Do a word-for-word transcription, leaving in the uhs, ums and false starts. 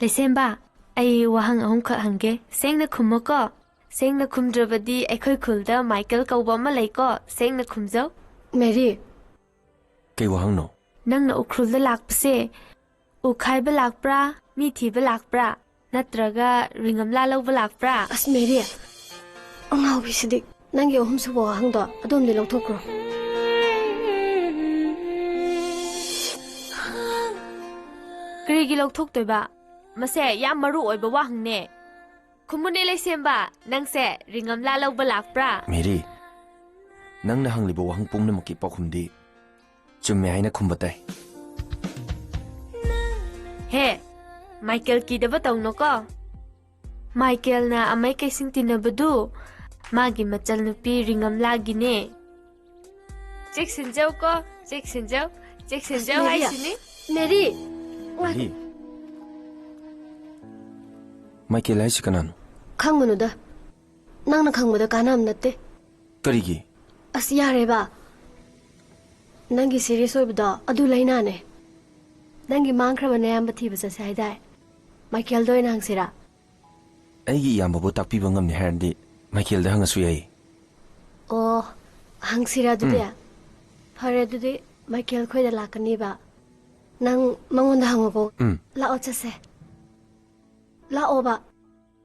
ꯂꯩꯁꯦꯝꯕ, ꯑꯩ ꯋꯥꯍꯪ ꯑꯍꯨꯝꯈꯛ ꯍꯪꯒꯦ, ꯁꯦꯡꯅ ꯈꯨꯝꯃꯣꯀꯣ꯫ ꯁꯦꯡꯅ ꯈꯨꯝꯗ꯭ꯔꯕꯗꯤ ꯑꯩꯈꯣꯏ ꯈꯨꯜꯗ ꯃꯥꯏꯀꯦꯜ ꯀꯧꯕ ꯑꯃ ꯂꯩꯀꯣ, ꯁꯦꯡꯅ ꯈꯨꯝꯖꯧ꯫ ꯃꯦꯔꯤ꯫ ꯀꯩ ꯋꯥꯍꯪꯅꯣ? ꯅꯪꯅ ꯎꯈ꯭ꯔꯨꯜꯗ ꯂꯥꯛꯄꯁꯦ ꯎ ꯈꯥꯏꯕ ꯂꯥꯛꯄ꯭ꯔꯥ, ꯃꯤ ꯊꯤꯕ ꯂꯥꯛꯄ꯭ꯔꯥ, ꯅꯠꯇ꯭ꯔꯒ ꯔꯤꯉꯝꯂꯥ ꯂꯧꯕ ꯂꯥꯛꯄ꯭ꯔꯥ? ꯑꯁ ꯃꯦꯔꯤ, ꯑꯉꯥꯎꯕꯤꯁꯤꯗꯤ꯫ ꯅꯪꯒꯤ ꯑꯍꯨꯝꯁꯨꯕ ꯋꯥꯍꯪꯗꯣ ꯑꯗꯣꯝꯗꯤ ꯂꯧꯊꯣꯛꯈ꯭ꯔꯣ꯫ ꯀꯔꯤꯒꯤ ꯂꯧꯊꯣꯛꯇꯣꯏꯕ? ꯃꯁꯦ ꯌꯥꯝ ꯃꯔꯨ ꯑꯣꯏꯕ ꯋꯥꯍꯪꯅꯦ꯫ ꯈꯨꯝꯃꯨꯅꯦ ꯂꯩꯁꯦꯝꯕ, ꯅꯪꯁꯦ ꯔꯤꯉꯝꯂꯥ ꯂꯧꯕ ꯂꯥꯛꯄ꯭ꯔꯥ? ꯃꯦꯔꯤ, ꯅꯪꯅ ꯍꯪꯂꯤꯕ ꯋꯥꯍꯪ ꯄꯨꯝꯅꯃꯛꯀꯤ ꯄꯥꯎꯈꯨꯝꯗꯤ ꯆꯨꯝꯃꯦ ꯍꯥꯏꯅ ꯈꯨꯝꯕ ꯇꯥꯏ꯫ ꯍꯦ, ꯃꯥꯏꯀꯦꯜ ꯀꯤꯗꯕ ꯇꯧꯅꯣꯀꯣ꯫ ꯃꯥꯏꯀꯦꯜꯅ ꯑꯃꯩ ꯀꯩꯁꯤꯡ ꯇꯤꯟꯅꯕꯗꯨ ꯃꯥꯒꯤ ꯃꯆꯜꯅꯨꯄꯤ ꯔꯤꯉꯝꯂꯥꯒꯤꯅꯦ꯫ ꯆꯦꯛꯁꯤꯟꯖꯧꯀꯣ, ꯆꯦꯛꯁꯤꯟꯖꯧ, ꯆꯦꯛꯁꯤꯟꯖꯧ ꯃꯦꯔꯤ, ꯍꯥꯏꯁꯤꯅꯤ꯫ ꯃꯦꯔꯤ! ꯃꯦꯔꯤ! ꯃꯥꯏꯀꯦꯜ ꯍꯥꯏꯁꯤ ꯀꯅꯥꯅꯣ? ꯈꯪꯒꯅꯨꯗ꯫ ꯅꯪꯅ ꯈꯪꯕꯗ ꯀꯥꯟꯅꯕ ꯅꯠꯇꯦ꯫ ꯀꯔꯤꯒꯤ? ꯑꯁ, ꯌꯥꯔꯦꯕ꯫ ꯅꯪꯒꯤ ꯁꯤꯔꯤꯌꯁ ꯑꯣꯏꯕꯗꯣ ꯑꯗꯨ ꯂꯥꯏꯅꯥꯅꯦ꯫ ꯅꯪꯒꯤ ꯃꯥꯡꯈ꯭ꯔꯕ ꯅꯌꯥꯝꯕ ꯊꯤꯕ ꯆꯠꯁꯦ ꯍꯥꯏꯗꯥꯏ? ꯃꯥꯏꯀꯦꯜꯗ ꯑꯣꯏꯅ ꯍꯪꯁꯤꯔꯥ? ꯑꯩꯒꯤ ꯏꯌꯥꯝꯕꯕꯨ ꯇꯥꯛꯄꯤꯕ ꯉꯝꯅꯤ ꯍꯥꯏꯔꯗꯤ ꯃꯥꯏꯀꯦꯜꯗ ꯍꯪꯉꯁꯨ ꯌꯥꯏ꯫ ꯑꯣ, ꯍꯪꯁꯤꯔꯥ ꯑꯗꯨꯗꯤ? ꯎꯝ꯫ ꯐꯔꯦ, ꯑꯗꯨꯗꯤ ꯃꯥꯏꯀꯦꯜ ꯈꯣꯏꯗ ꯂꯥꯛꯀꯅꯤꯕ꯫ ꯅꯪ ꯃꯉꯣꯟꯗ ꯍꯪꯉꯨꯀꯣ꯫ ꯎꯝ꯫ ꯂꯥꯛꯑꯣ, ꯆꯠꯁꯦ꯫ ꯂꯥꯛꯑꯣꯕ꯫